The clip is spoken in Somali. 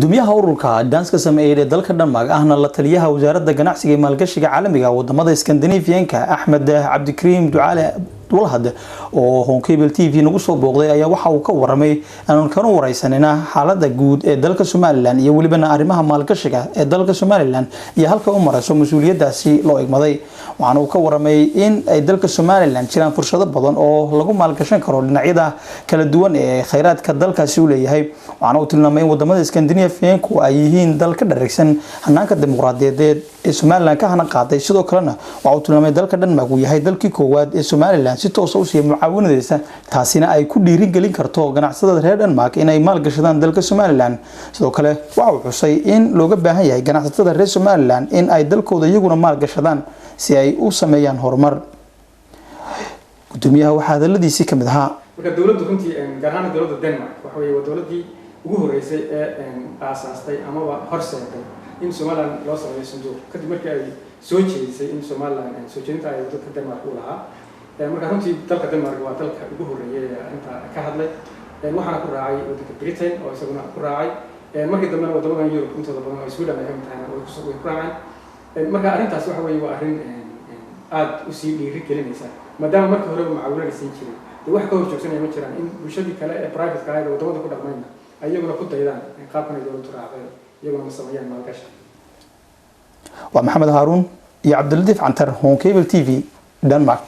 Gudoomiyaha ururka Danska Sameeyay ee dalka Denmark, ahna la taliyaha wasaaradda ganacsiga iyo maalgashiga caalamiga wadamada Scandinavianka, Axmed Cabdikariim Ducaale Walhad, oo Horn Cable TV nagu soo booqday, ayaa waxa uu ka waramay, aanu kana wareysanina, xaalada guud ee dalka Somaliland iyo welibana arrimaha maalgashiga ee dalka Somaliland iyo halka u marayso mas-uuliyadaasi loo igmaday. Waxaana uu ka waramay in ay dalka Somaliland jiraan fursado badan oo lagu maalgashan karo dhinacyada kala duwan ee kheyraadka dalkaasi u leeyahay. Waxaana uu tilmaamay in wadamada Scandinavianku ay yihiin dal ka dharagsan hanaanka dimuqraadiyadeed ee Somaliland ka hana qaaday. Sidoo kalena waxa uu tilmaamay dalka Denmark uu yahay dalkii koowaad ee Somaliland si toosa u siiya mucaawinadiisa, taasina ay ku dhiirigelin karto ganacsatada reer Denmark inay maalgashadaan dalka Somaliland. Sidoo kale waxa uu xusay in looga baahan yahay ganacsatada reer Somaliland in ay dalkooda iyaguna maalgashadaan si ay u sameeyaan horumar. Gudoomiyaha waxaa hadaladiisii ka mid ahaa: Marka dowladdu runtii, gaar ahaan dowladda Denmark, waxa weeye waa dowladdii ugu horreysay ee aasaastay amaba horseeday in Somaliland loo sameeyo sanduuq, kadib markii ay soo jeedisay in Somaliland soo jeedinta ay dadka Denmark u lahaa. Marka runtii dalka Denmark waa dalka ugu horreeyay ee arrinta ka hadlay, waxaana ku raacay waddanka Britain oo isaguna ku raacay. Markii dambena waddamadan Europe intooda badan oo Sweden ay ka mid tahayna way ku raaceen. Marka arrintaas waxa weeye waa arrin aada usii dhiiri gelinaysa, maadaama markii horeba mucaawino la siin jiray. Dee wax ka hor joogsanaya ma jiraan in bulshadii kale ee private-ka ahayd ee waddamada ku dhaqmayna ay iyaguna ku daydaan qaabkan ay dowladdu raacday, iyaguna ma sameeyaan maalgashi. Waa Maxamed Haaruun iyo Cabdilatiif Cantar, Horn Cable TV, Denmark.